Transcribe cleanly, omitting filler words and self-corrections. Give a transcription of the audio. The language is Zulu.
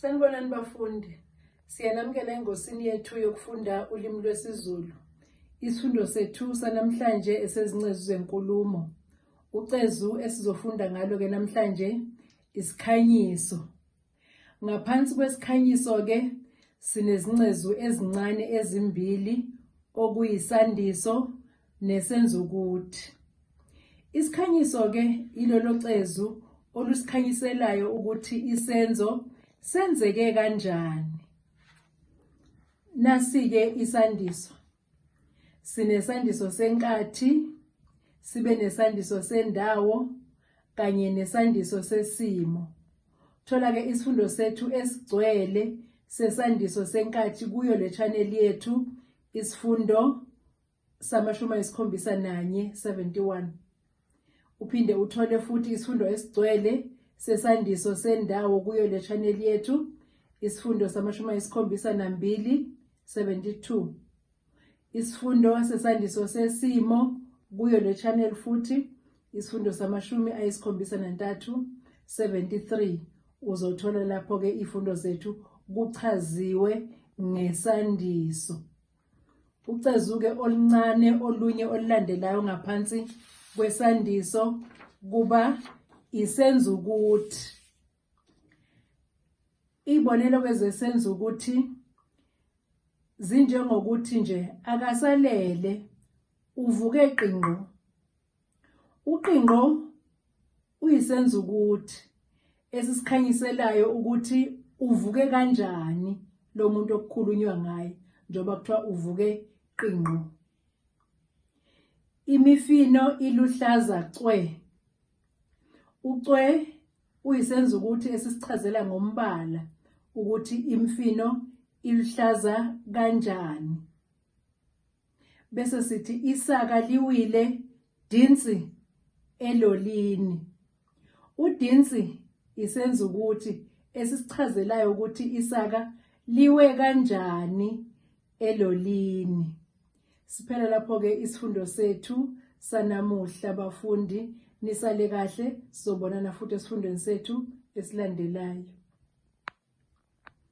Sanibonani bafundi. Siyanamukela engosini yethu yokufunda ulimi lwesiZulu. Isifundo sethu sanamhlanje esezincezu zenkulumo. Ucezu esizofunda ngalo-ke namhlanje isikhanyiso. Ngaphansi kwesikhanyiso-ke sinezincezu ezincane ezimbili okuyisandiso nesenzukuthi. Isikhanyiso-ke ilolo cezu olusikhanyiselayo ukuthi isenzo senzeke kanjani. Nasi-ke isandiso. Sinesandiso senkathi, sibe nesandiso sendawo kanye nesandiso sesimo. Thola-ke isifundo sethu esigcwele sesandiso senkathi kuyo le channel yethu isifundo samashumi ayisikhombisa nanye, 71. Uphinde uthole futhi isifundo esigcwele sesandiso sendawo kuyo le channel yethu isifundo samashumi ayisikhombisa nambili, 72. Isifundo sesandiso sesimo kuyo le channel futhi isifundo samashumi ayisikhombisa nantathu, 73. Uzothola lapho-ke izifundo zethu kuchaziwe ngesandiso. Ucezuke oluncane olunye olulandelayo ngaphansi kwesandiso kuba isenzukuthi. Iy'bonelo kwezesenzukuthi zinjengokuthi nje akasalele uvuke qingqo. Uqingqo uyisenzukuthi esisikhanyiselayo ukuthi uvuke kanjani lo muntu okukhulunywa ngaye njengoba kuthiwa uvuke qingqo. Imifino iluhlaza cwe. Ucwe uyisenzukuthi esisichazela ngombala ukuthi imifino iluhlaza kanjani. Bese sithi isaka liwile dinsi elolini. Udinsi isenzukuthi esisichazelayo ukuthi isaka liwe kanjani elolini. Siphela lapho-ke isifundo sethu sanamuhla bafundi. Nisale kahle, sizobonana futhi esifundweni sethu esilandelayo.